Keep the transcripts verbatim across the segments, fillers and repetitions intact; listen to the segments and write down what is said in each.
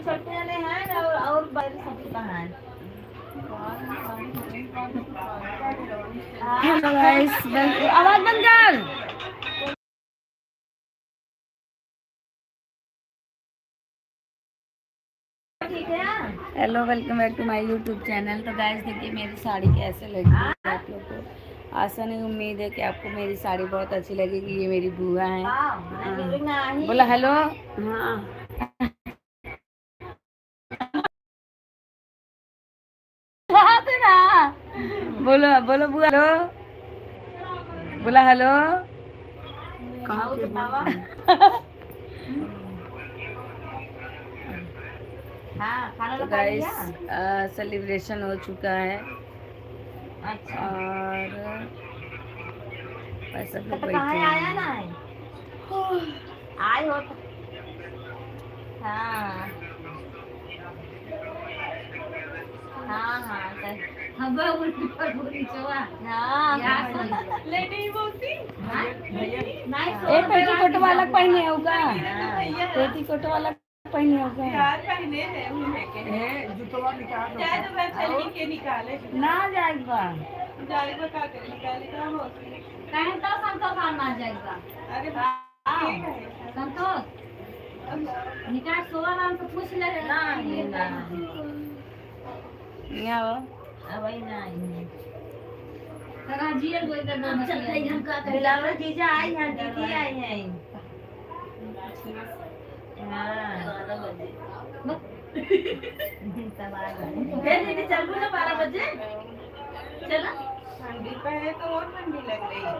छोटे वाले हैं और, और बड़े सब कहाँ हैं? Hello guys, बंद, आवाज बंद कर। ठीक है। Hello, welcome back to my YouTube channel। तो guys, देखिए मेरी साड़ी कैसे लगी आप लोग को। आशा नहीं, उम्मीद है कि आपको मेरी साड़ी बहुत अच्छी लगेगी। ये मेरी बुआ है। हाँ, हाँ। बोला hello। हाँ। बात है ना। बोलो, बोलो बुआ, hello। बोला hello। कहाँ के बाबा? हाँ, खाना तो लोग खा लिया? Guys, अ, celebration हो चुका है। अच्छा। और बस सब तो लोग कहाँ बैठे आया हैं। ना है? आए हो तो। हाँ। हाँ, हाँ, तो। हवा उल्टी पर उल्टी चवा। हाँ। यहाँ से। लेडी बोलती? हाँ? नहीं, ए, पेटीकोट वाला पहने होगा। हाँ। पेटीकोट वाला पहने होगा। यार, पहने हैं, उन्हें के हैं। हैं, जुतवा निकाल दो। चाहे तो मैं चल के निकाले। ना जाएगा। जाएगा का करे, निकाले का हो? कहें तो संतोष आ ना जाएगा। अरे हाँ। ठीक है। संतोष, निकाल, सोवा राम से पूछ ले। ना, ना। यहाँ आओ। अब आई ना आई है। तोरा जिए कोई के अब चलते ही हम का करें? बिलावल जीजा आई हैं, दीदी आई हैं। हाँ। तब आ गए। ए दीदी, चलबू ना बारह बजे? चला। ठंडी पहले तो और ठंडी लग रही है।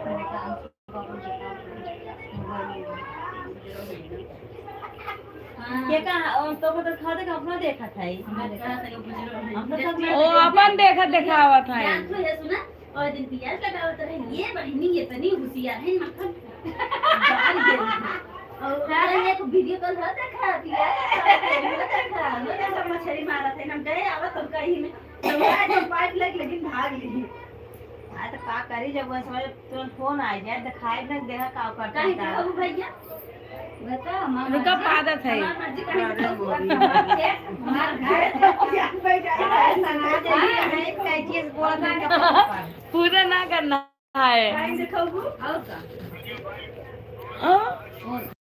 के कहा, ओ, तो को तो खा दे, अपना देखा था ही। हम तो सब ओ, अपन देखा देखावत है। जान तो है, सुना, और दिन पियाज लगावत रहे, ये बहिनी इतनी होशियार है, मतलब, जान गई। और यार, ये तो वीडियो कॉल हो देखा, पियाज लगावत रहे, हो देखा, हो देखा, मछली मारत है, हम गए आवत हम कहीं में, तो वहाँ जो पाइप लग, लेकिन भाग ली। हाँ, तो का करी, जब वैसे वाले तुरंत फोन आ जाए, दिखाई न देहा का करता काहे है। दिखाऊ भैया? बता, हमार रुका, मर्जी, पादत है। हमार मर्जी काहे अरे दिखाऊ? बोली। हमार घर है। अरे सना दे, ये है, क्या चीज बोल रहा है? पूरा ना करना है। काहे दिखाऊ? और का? हाँ? और